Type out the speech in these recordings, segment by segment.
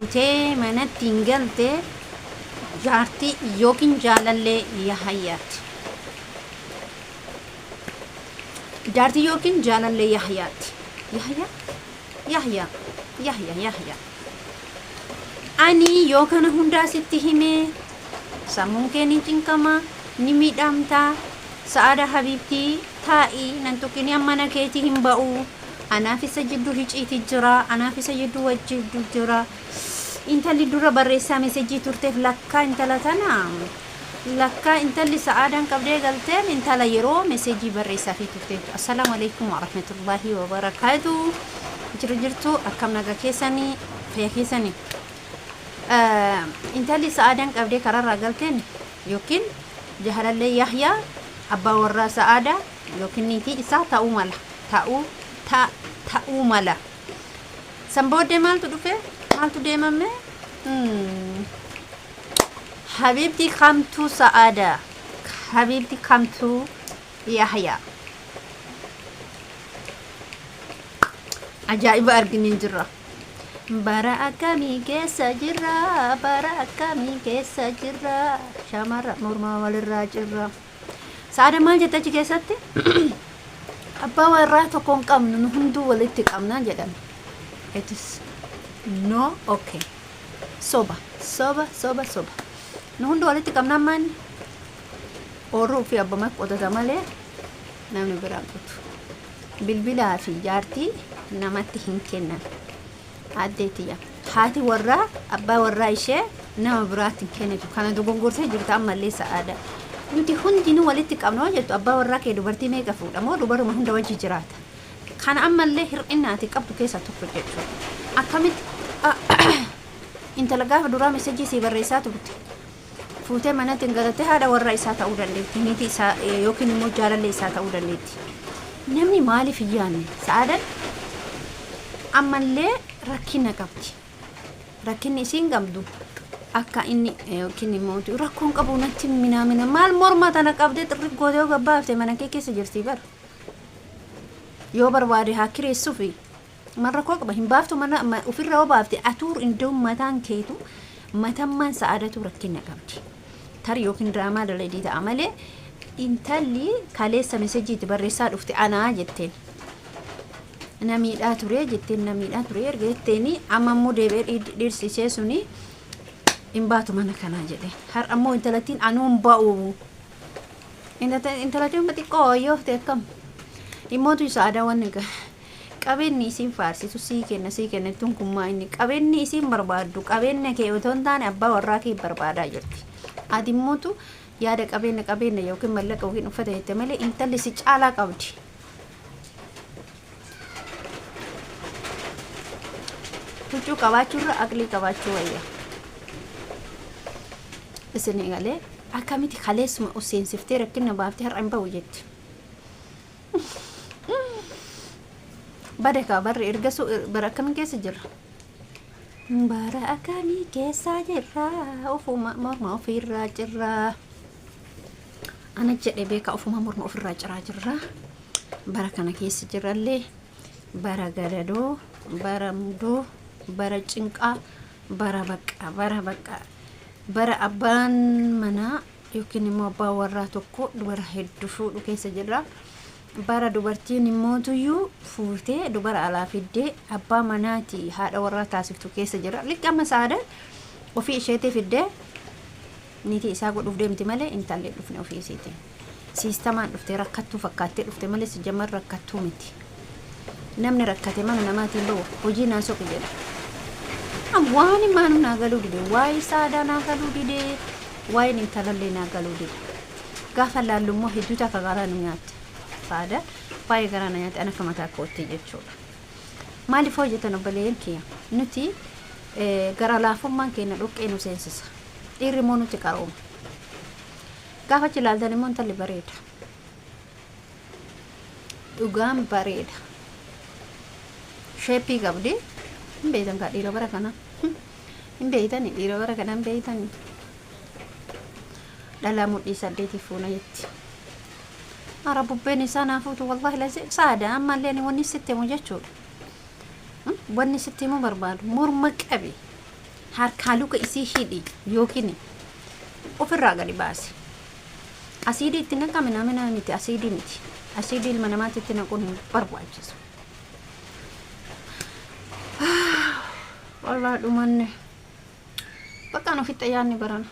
Fuutee manatti hin galte jaartii yookiin jaalallee Yahayyaati. Jaartii yookiin jaalallee Yahyaati. Yahya? Yahya. Yahya, Yahya. Ani yoo kana hundaa sitti hime sammuun kee ni cinqama, ni miidhamta. Sa'aada habiibtii taa'i nan tuqini amma mana keetii hin ba'u. Anaaf isa jidduu hiciiti jira, anaaf isa jidduu wajjiddu jira. Intalli dura barreessaa mesejii turteef lakkaa intala tana lakkaa intalli sa'aadaan qabdee galteen intala yeroo mesejii barreessaafii turte. Assalaamu alaikum warahmatullaahi wabarakaatu. Jiru jirtu akkam nagaa keessanii fayya keessanii. Intalli sa'aadaan qabdee karaarraa galteen yookiin jahalallee Yahyaa abbaa warraa sa'aadaa yookiin niitii isaa ta'uu mala. Ta'uu ta ta'uu mala. San booddee maaltu dhufe? Maaltu deemame? Habiibti kamtuu sa'aadaa? Habiibti kamtuu Yahyaa? Ajaa'iba arginee jirra. Bara akkamii keessa jirra? Bara akkamii keessa jirra? Shamarra mormaa walirraa cirra. Sa'aada maal jette achi keessatti? Abbaa warraa tokko hin qabnu nu hunduu walitti qabna jedhan. It is no okay. Soba, soba, soba, soba. Nu hunduu walitti qabna ammaan oorruu fi abbama qotata malee namni biraan qotu. Bilbilaa fi jaartii namatti hin kennan. Aaddee tiyya. Haati warraa abbaa warraa ishee nama biraatti hin kennitu. Kana dogongorsee jirta ammallee sa'aada. Nuti hundinuu walitti qabna yoo jettu abbaa warraa kee dubartii meeqa fuudha moo dubaruma hunda wajji jiraata. Kana ammallee hir'ina ati qabdu keessaa tokko jechuudha. Akkamitti intala gaafa duraa mesejii sii barreessaa turte. Fuutee manatti hin galattee haadha warraa isaa ta'uu dandeetti. Niitii isaa yookiin immoo jaalallee isaa ta'uu dandeetti. Namni maaliif hin yaadne? Sa'aadan ammallee rakkina qabdi. Rakkinni isiin qabdu akka inni yookiin immoo rakkoon qabu natti minaamina maal morma tana qabdee xirri gootee yoo gabbaafte mana kee keessa jirti bara. Yoo barbaade haa kireessuufi maal rakkoo qaba hin baaftu mana ofirra yoo baafte atuu indoon mataan keetu matammaan sa'aadatu rakkina qabdi. Tari yookiin diraamaa dalaydii ta'a malee intalli kaleessa mesejii itti barreessaa dhufte anaa jetteen. Na miidhaa ture jetteen na miidhaa ture erga jetteeni amma immoo deebi'ee dhirsi ishee suni hin baatu mana kanaa jedhe. Har'a immoo intalattiin anuu hin ba'u. Intalattiin xiqqoo yoo ta'e akkam. Dhimmootu isa aadaa waan qabeenyi isiin faarsitu sii kenna sii kenna jettuun kun maa inni qabeenyi isiin barbaaddu qabeenya kee otoo hin taane abbaa warraa kee barbaadaa jirti. Ati immootu yaada qabeenya qabeenya yookiin mallaqa yookiin uffata jette malee intalli si caalaa qabdi. Huccuu qabaachuurra aqlii qabaachuu wayya. Isin galee akkamitti kaleessuma useensiftee rakkina baaftee har'a hin ba'u jetti. Bada kaa barri ergasuu bara akkamii keessa jirra? Bara akkamii keessa jirra? Ofuma morma ofirraa jirra. Ana jedhe beeka ofuma morma ofirraa ciraa jirra. Bara kana keessa jirrallee bara gadadoo, bara mudoo, bara cinqaa, bara baqqaa, bara baqqaa, bara abbaan manaa yookiin immoo abbaan warraa tokko dubara hedduu fuudhu keessa jirra. Bara dubartiin immootuyyuu fuutee dubara alaa fiddee abbaa manaati haadha warraa taasiftu keessa jirra. Likki amma sa'aadan ofii isheetii fiddee niitii isaa godhuuf deemti malee intalli hin dhufne ofii isiitiin. Siistamaan dhuftee rakkattuu fakkaattee dhufte malee si jammar rakkattuu miti. Namni rakkate mana namaatiin bahu hojii naa soqi jedha. Waan maanu naa galuu dide waa'ee saadaa naa galuu dide waa'een intalallee naa galuu dide. Gaafa laallu immoo hedduu takka garaa nu nyaatte. Saada baay'ee garaa na nyaatte ana akka mataa kootti jechuudha. Maaliif hojjetan obboleeyyan kiyya nuti gara laafummaan keenya dhoqqee nu seensisa. Dhiirri immoo nuti qarooma. Gaafa achi ilaaltan immoo intalli bareeda. Dhugaan bareeda. Sheeppii qabdi. Hin beektan kaa dhiira bara kanaa. Hin beektani dhiira bara kanaa hin beektani. Dhalaa mudhii saddeetii fuuna jetti. Ara bubbeen isaa naa fuutu wallaahi lazii saada ammallee ani wanni sitti himu jechuudha. Wanni sitti himu barbaadu morma qabi. Harkaa luka isii hidhi yookiin ofirraa gadi baasi. Asiidii itti naqame namina miti, asiidii miti. Asiidii ilma namaatti itti naquun hin barbaachisu. Wallaahi dhumanne. Bakka nu fixa yaadni barana.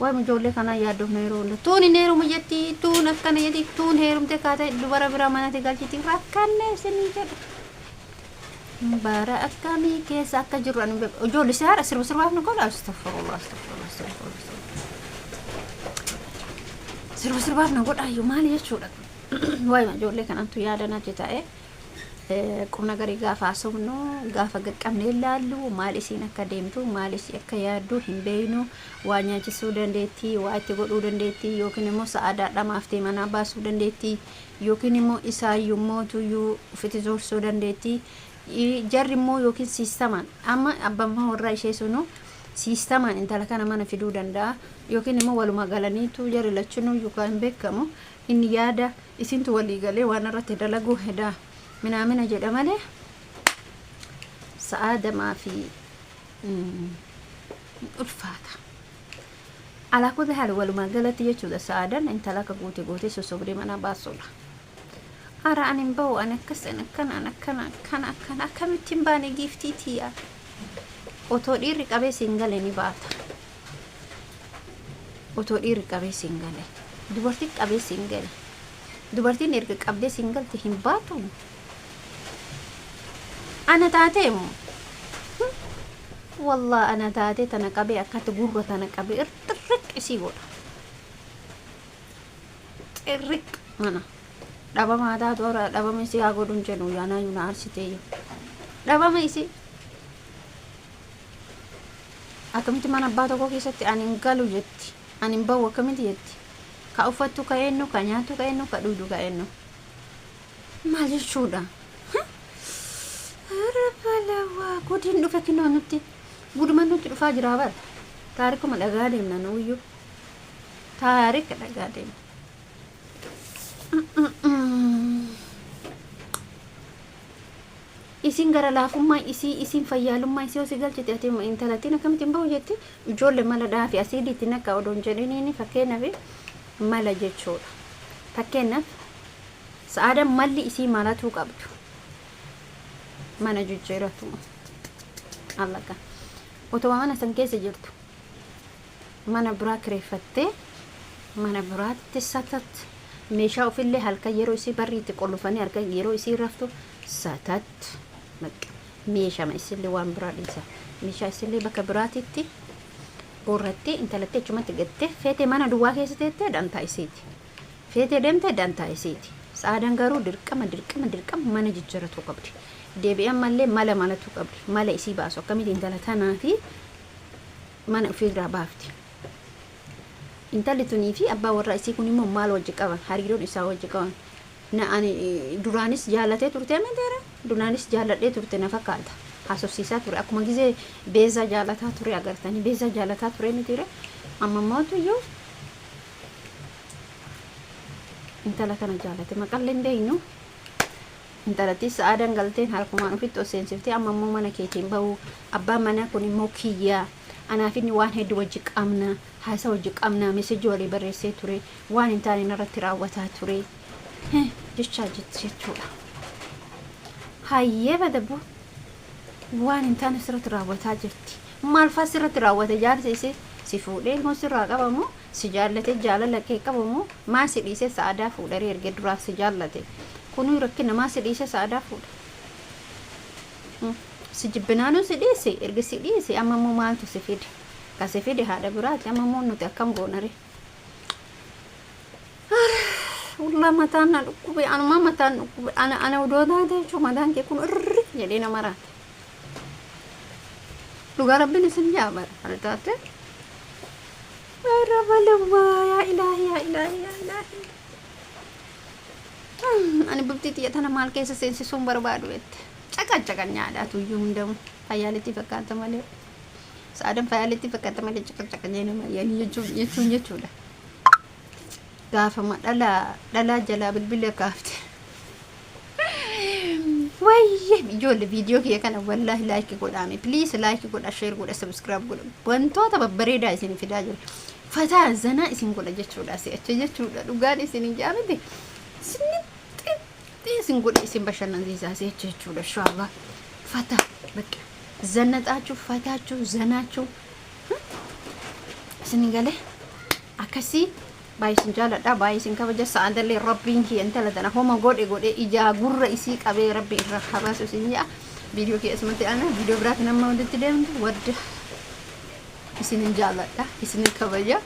Waa'ee ijoollee kanaa yaaddofna yeroo hunda. Tuun hin heerumu jetti, tuun akkana jetti, tuun heerumte kaatee dubara biraa manatti galchiti. Rakkanne isinii jedha. Bara akkamii keessa akka jirru ani beeku. Ijoollee si haadha sirba sirbaaf nu godha. Astagfirullah, astagfirullah, astagfirullah. Sirba sirbaaf na godha iyyuu maali jechuudha. Waa'ee ijoollee kanattu yaada natti ta'e. Qubna garii gaafa haasofnu gaafa qaqqabnee ilaallu, maal isiin akka deemtu, maal isii akka yaaddu hin beeknu. Waa nyaachisuu dandeettii, waa itti godhuu dandeettii, yookiin immoo sa'aadaa dhamaaftee manaa baasuu dandeettii, yookiin immoo isaayyuu mootuyyuu ofitti zoorsuu dandeettii. Jarri immoo yookiin siistamaan amma abbaan warraa ishee sunu siistamaan intala kana mana fiduu danda'a, yookiin immoo walumaa galaniitu jarri lachinuu yookaan hin beekamu inni yaada isintu walii galee waan irratti dalaguu hedaa minaamina jedha malee sa'aadamaa fi ulfaata. Alaa kulli haal, walumaa galatti jechuudha, sa'aadan intala akka guute gootee sossobdee manaa baasuudha. Ara ani hin bahu, ani akkas, ani akkana, ani akkana, akkana, akkana, akkamitti hin baane giiftii tiyya. Otoo dhiirri qabee siin gale ni baata. Otoo dhiirri qabee siin gale. Dubartiin qabee siin gale. Dubartiin erga qabdee siin galte hin baatu. Ana taatee moo? Wallah ana taatee tana qabee akkatti gurra tana qabee irxirriq isii godha. Xirriq mana. Dhabamaa taatu hora dhabama isii haa godhuun jedhu yaanaa na aarsitee. Dhabama isii. Akkamitti mana abbaa tokko keessatti ani hin galu jetti. Ani hin bahu akkamitti jetti. Ka uffattu ka eenyu, ka nyaattu ka eenyu, ka dhugdu ka eenyu. Maal jechuudha? Balawaa gudiin dhufe kinoo nutti. Guduma nutti dhufaa jira bara. Taarikuma dhagaa deemna nuuyyuu. Taarika dhagaa deemna. Isin gara laafummaa isii, isin fayyaalummaa isii osii galchite, ati intalattiin akkamitti hin bahu jetti. Ijoollee mala dhaafi, asiidiitti naqa odoon jedhiniini, fakkeenyaaf mala jechuudha. Fakkeenyaaf sa'aadaan malli isii malatuu qabdu. Mana jijjiiratu. Allaqa. Otuma mana san keessa jirtu mana biraa kireeffattee mana biraatti satat meeshaa ofillee halkan yeroo isii barri itti qollofanii halkan yeroo isii raftu satat bakka meeshama isillee waan biraa dhiisa, meeshaa isillee bakka biraatitti guurrattee intalattee achumatti gattee, feetee mana duwwaa keessa teettee dantaa isiiti, feetee deemtee dantaa isiiti. Sa'aadaan garuu dirqama dirqama dirqama mana jijjiirratuu qabdi. Deebi'ee ammallee mala malatuu qabdi, mala isii baasu, akkamitti intala tanaa fi mana ofiirraa baafti. Intalli tunii fi abbaa warraa isii kun immoo maal wajji qaban? Hariiroon isaa wajji qaban. Na ani duraanis jaallatee turte miteera. Duraanis jaalladhee turte na fakkaata. Haasofsiisaa ture. Akkuma gizee Beezaa jaalataa ture agartanii. Beezaa jaalataa ture mitiire. Amma mootu iyyuu intala kana jaalate. Maqallee hin beeknu. Intalattii sa'aadaan galteen harkumaan ofitti ol seensiftee amma immoo mana keetiin bahu, abbaan manaa kun immoo kiyyaa, anaaf inni waan hedduu wajji qabna, haasa wajji qabna, meesejii walii barreessee ture, waan hin taane narratti raawwataa ture jechaa jetti jechuudha. Hayyee badabbo, waan hin taane sirratti raawwataa jirti. Maal faa sirratti raawwate jaarsi isee? Si fuudhee ilmoo sirraa qabamu, si jaallate, jaalala kee qabamu, maa si dhiisee sa'aadaa fuudharee erga duraan si jaallate? Kunuu rakkina, maa si dhiisee sa'aadaa fuudha? Si jibbinaanuu si dhiise, erga si dhiise amma immoo maaltu si fide? Ka si fide haadha biraati, amma immoo nuti akkam goonare? Wallah mataan na dhukkube, anumaa mataan dhukkube, ana odoo taate jechuun mataan kee kun irri jedhee nama raate. Dhugaa rabbiin isin jaabara ana taate. Yaa balawaa, yaa ilaahi, yaa ilaahi, yaa ilaahi. Ani bultii tiyya tana maal keessa seensisuun barbaadu jette. Caqa caqa nyaadhaa tuyyuu hundamu fayyaaletti fakkaata malee. Sa'aadan fayyaaletti fakkaata malee caqa caqa jee nama jechuun jechuudha. Gaafama dhalaa dhalaa jalaa bilbila kaafte. Wayyee Ijoollee, viidiyoo kiyya kana wallaahi like godhaame. Please like godha, share godha, subscribe godha. Wantoota babbareedaa isin fidaa jira. Fataa zanaa isin godha jechuudha, si'acha jechuudha. Dhugaan isin hin jaamite isin isin godhe, isin bashannansiisaa si'acha jechuudha. Inshaallah fataa bakka zannaxaachuu, fataachuu, zanaachuu isin galee akkasii. Baay'ee isin jaaladha, baay'ee isin kabaja. Sa'aadallee Rabbiin kiyya intala tana homa godhe godhe ijaa gurra isii qabee Rabbi irra habaasu isin jedha. Viidiyoo kiyya asumatti ana viidiyoo biraatiin amma walitti deemtu wadda. Isinin jaaladha, isinin kabaja.